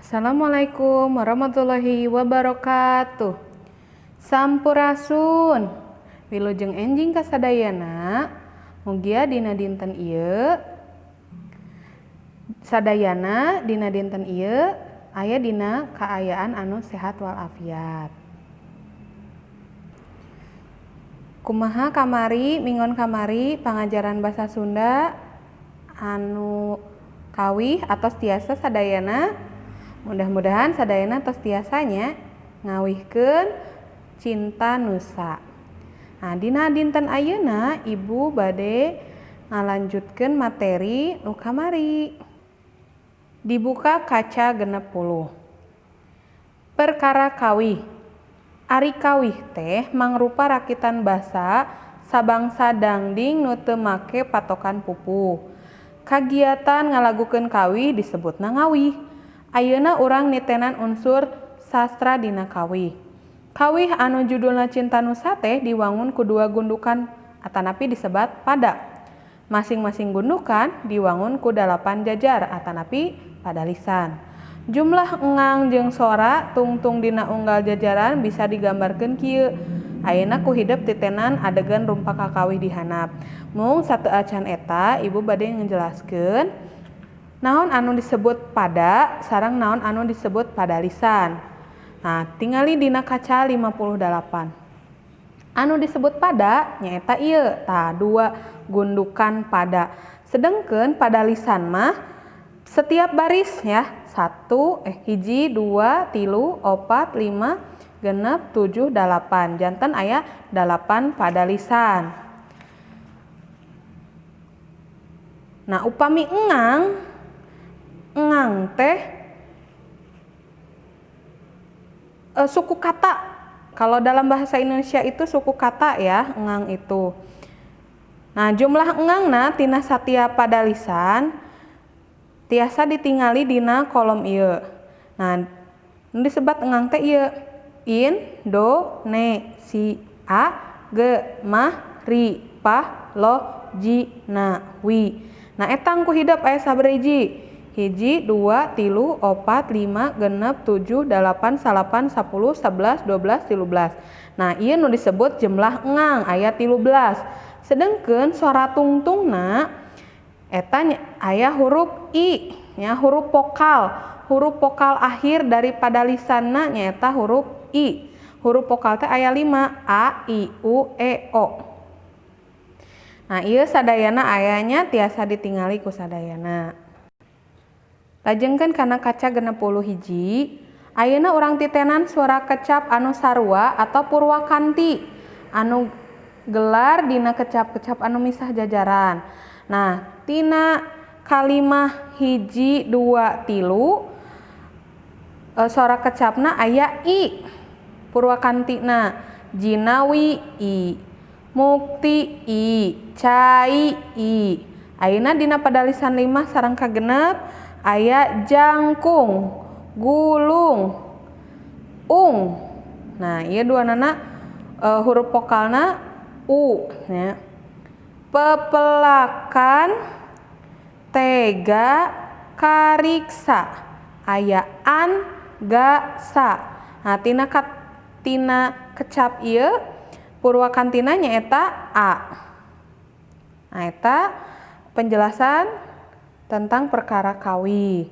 Assalamualaikum warahmatullahi wabarakatuh. Sampurasun. Wilujeng enjing kasadayana. Mugia dina dinten ieu sadayana dina dinten ieu aya dina kaayaan anu sehat walafiat. Kumaha kamari minggon kamari pangajaran basa Sunda anu kawih atos tiasa sadayana. Mudah-mudahan sadayana tos tiasanya ngawihkeun Cinta Nusa. Nah, dina dinten ayeuna ibu bade ngalanjutkeun materi nu kamari. Dibuka kaca 60. Perkara kawih. Ari kawih teh mangrupa rakitan basa sabangsa dangding nu teu make patokan pupuh. Kagiatan ngalagukeun kawih disebutna ngawih. Ayeuna urang nitenan unsur sastra dina kawih. Kawih anu judulna Cinta Nusa teh diwangun ku dua gundukan atanapi disebat pada. Masing-masing gundukan diwangun ku 8 jajar atanapi padalisan. Jumlah engang jeung sora tungtung dina unggal jajaran bisa digambarkeun kieu. Ayeuna ku hidep titenan adegan rumpak kakawih dihanap. Mung sateu acan eta ibu bade ngejelaskeun naon anu disebut pada sareng naon anu disebut padalisan. Nah, tingali dina kaca 58. Anu disebut pada nyaeta ieu, tah dua gundukan pada. Sedengkeun padalisan mah setiap baris ya, 1 hiji, 2, 3, 4, 5, 6, 7, 8. Janten aya 8 padalisan. Nah, upami engang, engang teh suku kata. Kalau dalam bahasa Indonesia itu suku kata ya, engang itu. Nah, jumlah engangna tina satiap padalisan tiasa ditingali dina kolom ieu. Nah, nu disebat engang teh ieu. In, do, ne, si, a, ge, ma, ri, pa, lo, ji, na, wi. Nah, etang ku hidep aya sabaraha hiji? 1, 2, 3, 4, 5, 6, 7, 8, 9, 10, 11, 12, 13. Nah, ieu nu disebut jumlah engang aya 13. Sedengkeun sora tungtungna eta aya huruf i, nya huruf vokal. Huruf vokal akhir daripada lisanna nyaeta huruf i. Huruf vokal teh aya 5, a, i, u, e, o. Nah, ieu sadayana ayanya tiasa ditingali ku sadayana. Lajengkeun kana kaca 61, ayeuna urang titenan suara kecap anu sarua atau purwakanti anu gelar dina kecap-kecap anu misah jajaran. Nah, tina kalimah 1, 2, 3 suara kecapna aya i purwakantina, jinawi i, mukti i, cai i. Ayeuna dina padalisan 5 sareng kagenep aya jangkung, gulung, ung. Nah, ieu duanana huruf vokalna u nya. Pepelakan, tega, kariksa. Aya an, ga, sa. Nah, tina kecap ieu purwakantina nyaeta a. Nah, eta penjelasan tentang perkara kawih.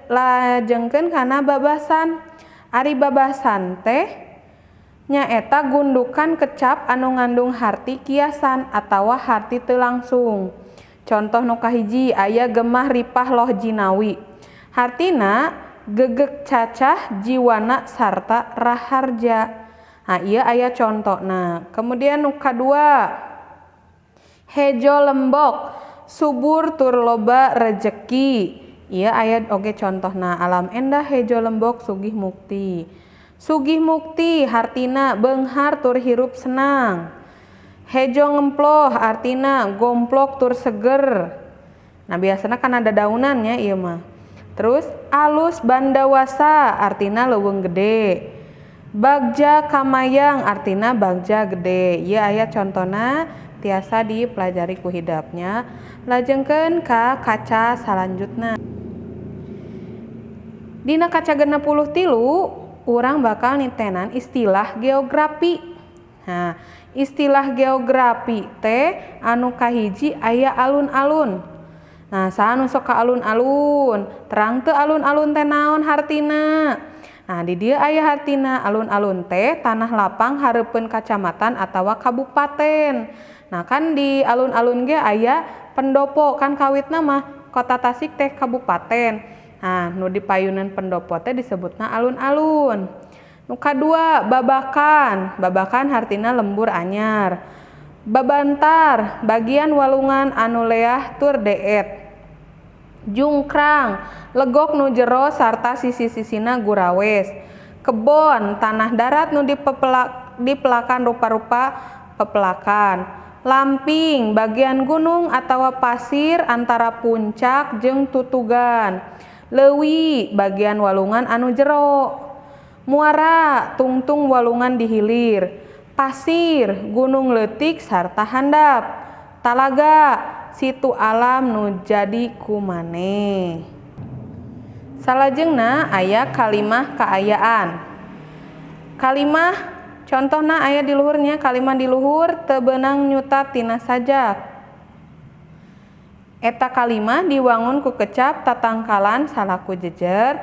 Lajengkeun kana babasan. Ari babasan teh nyaeta gundukan kecap anu ngandung harti kiasan atawa harti teu langsung. Contoh nu kahiji aya gemah ripah loh jinawi. Hartina gegek cacah jiwana sarta raharja. Nah, ieu aya contona. Kemudian nu kadua hejo lembok subur tur loba rejeki. Ieu aya oge contohna, alam endah hejo lembok sugih mukti. Sugih mukti hartina beunghar tur hirup senang. Hejo ngemploh artina gomplok tur seger. Nah, biasana kan ada daunannya ieu mah. Terus alus bandawasa artina leuweung gede. Bagja kamayang artina bagja gede. Ieu aya contona tiasa dipelajari ku hidapnya. Lajengkeun ka kaca salanjutna. Dina kaca 63 urang bakal nitenan istilah geografi. Nah, istilah geografi teh anu kahiji aya alun-alun. Nah, saha nu sok ka alun-alun? Terang teu alun-alun teh naon hartina? Nah, di dieu aya hartina. Alun-alun teh tanah lapang hareupeun kacamatan atawa kabupaten. Nah, kan di alun-alun ge aya pendopo, kan kawitna mah kota Tasik teh kabupaten. Nah, nu di payunan pendopo teh disebutna alun-alun. Nu kadua babakan. Babakan hartina lembur anyar. Babantar, bagian walungan anu leah tur deet. Jungkrang, legok nu jero sarta sisi-sisina gurawes. Kebon, tanah darat nu dipelakan rupa-rupa pepelakan. Lamping, bagian gunung atawa pasir antara puncak jeung tutugan. Leuwi, bagian walungan anu jero. Muara, tungtung walungan di hilir. Pasir, gunung leutik sarta handap. Talaga, situ alam nu jadi kumaneh. Salajengna aya kalimah kaayaan. Kalimah contohna aya di luhurnya, kalimah di luhur teu beunang nyuta tina sajak. Eta kalimah diwangun ku kecap tatangkalan salaku jejer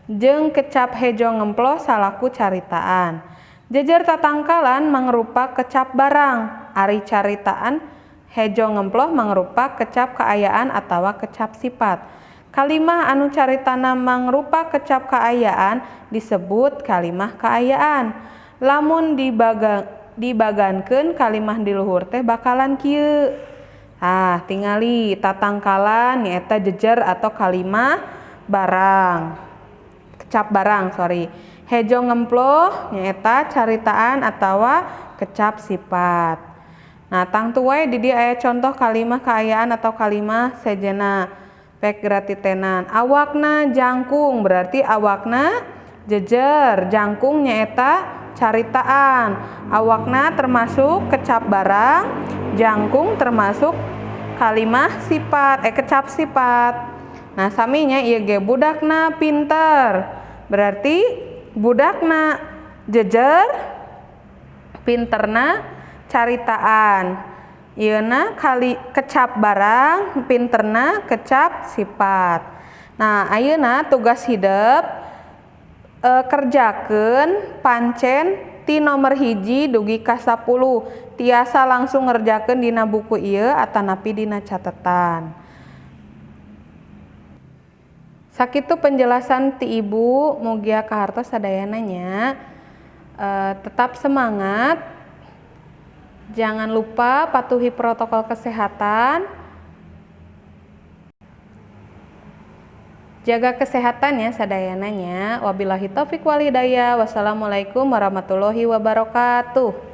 jeung kecap hejo ngemploh salaku caritaan. Jejer tatangkalan mangrupa kecap barang, ari caritaan hejo ngemploh mangrupa kecap kaayaan atawa kecap sifat. Kalimah anu caritana mangrupa kecap kaayaan disebut kalimah kaayaan. Lamun dibagankeun kalimah di luhur teh bakalan kieu. Ah, tingali tatangkalan nyaeta jejer atau kalimah barang. Kecap barang, sorry. Hejo ngemploh nyaeta caritaan atawa kecap sifat. Nah, tangtu wae di dieu aya contoh kalimah kaayaan atau kalimah sejena pek gratitenan. Awakna jangkung berarti awakna jejer, jangkung nyaeta caritaan. Awakna termasuk kecap barang, jangkung termasuk kalimah sifat, kecap sifat. Nah, saminya ieu ge budakna pinter. Berarti budakna jejer, pinterna caritaan. Ieuna kali kecap barang, pinterna kecap sifat. Nah, ayeuna tugas hidep kerjakeun pancen ti nomor 1 dugi ka 10. Tiasa langsung ngerjakeun dina buku ieu atanapi dina catetan. Sakitu penjelasan ti ibu, mugia kahartos sadayana nya. Tetap semangat. Jangan lupa patuhi protokol kesehatan. Jaga kesehatan ya sadayana nya. Wabillahi taufik wal hidayah. Wassalamualaikum warahmatullahi wabarakatuh.